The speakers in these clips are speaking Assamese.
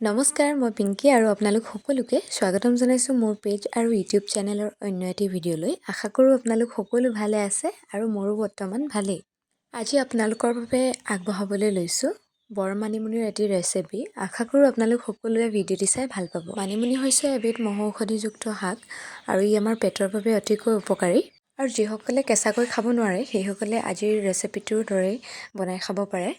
নমস্কাৰ, মই পিংকী আৰু আপোনালোক সকলোকে স্বাগতম জনাইছোঁ মোৰ পেজ আৰু ইউটিউব চেনেলৰ অন্য এটি ভিডিঅ'লৈ। আশা কৰোঁ আপোনালোক সকলো ভালে আছে আৰু মোৰো বৰ্তমান ভালেই। আজি আপোনালোকৰ বাবে আগবঢ়াবলৈ লৈছোঁ বৰ মানিমুনিৰ এটি ৰেচিপি। আশা কৰোঁ আপোনালোক সকলোৱে ভিডিঅ'টি চাই ভাল পাব। মানিমুনি হৈছে এবিধ মহৌষধিযুক্ত শাক আৰু ই আমাৰ পেটৰ বাবে অতিকৈ উপকাৰী। আৰু যিসকলে কেঁচাকৈ খাব নোৱাৰে, সেইসকলে আজিৰ ৰেচিপিটোৰ দৰেই বনাই খাব পাৰে।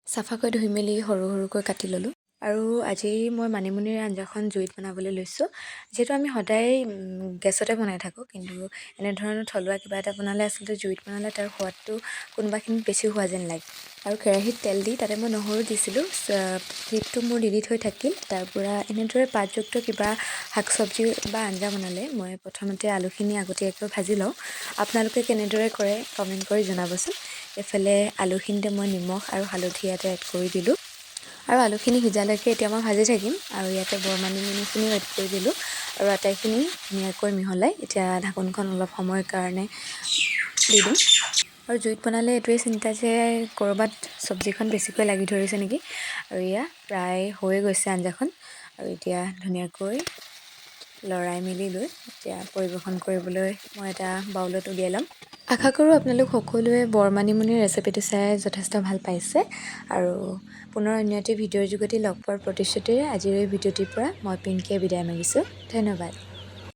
চাফাকৈ ধুই মেলি সৰু সৰুকৈ কাটি ল'লোঁ আৰু আজি মই মানিমুনিৰ আঞ্জাখন জুইত বনাবলৈ লৈছোঁ। যিহেতু আমি সদায় গেছতে বনাই থাকোঁ, কিন্তু এনেধৰণৰ থলুৱা কিবা এটা বনালে, আচলতে জুইত বনালে তাৰ সোৱাদটো কোনোবাখিনিত বেছি হোৱা যেন লাগে। আৰু কেৰাহীত তেল দি তাতে মই নহৰু দিছিলোঁ। ক্লিপটো মোৰ ডিলিট হৈ থাকিল। তাৰ পৰা এনেদৰে পাতযুক্ত কিবা শাক চব্জি বা আঞ্জা বনালে মই প্ৰথমতে আলুখিনি আগতীয়াকৈ ভাজি লওঁ। আপোনালোকে কেনেদৰে কৰে কমেণ্ট কৰি জনাবচোন। এইফালে আলুখিনিতে মই নিমখ আৰু হালধি ইয়াতে এড কৰি দিলোঁ আৰু আলুখিনি সিজালৈকে এতিয়া মই ভাজি থাকিম। আৰু ইয়াতে বৰ মানিমুনিখিনিও এড কৰি দিলোঁ আৰু আটাইখিনি ধুনীয়াকৈ মিহলাই এতিয়া ঢাকোনখন অলপ সময়ৰ কাৰণে দি দিম। আৰু জুইত বনালে এইটোৱেই চিন্তা যে ক'ৰবাত চব্জিখন বেছিকৈ লাগি ধৰিছে নেকি। আৰু এয়া প্ৰায় হৈয়ে গৈছে আঞ্জাখন। আৰু এতিয়া ধুনীয়াকৈ লৰাই মেলি লৈ এতিয়া পৰিৱেশন কৰিবলৈ মই এটা বাউলত উলিয়াই ল'ম। আশা কৰোঁ আপোনালোক সকলোৱে বৰ মানিমুনিৰ ৰেচিপিটো চাই যথেষ্ট ভাল পাইছে। আৰু পুনৰ অন্য এটি ভিডিঅ'ৰ যোগেদি লগ পোৱাৰ প্ৰতিশ্ৰুতিৰে আজিৰ এই ভিডিঅ'টিৰ পৰা মই পিংকীয়ে বিদায় মাগিছোঁ। ধন্যবাদ।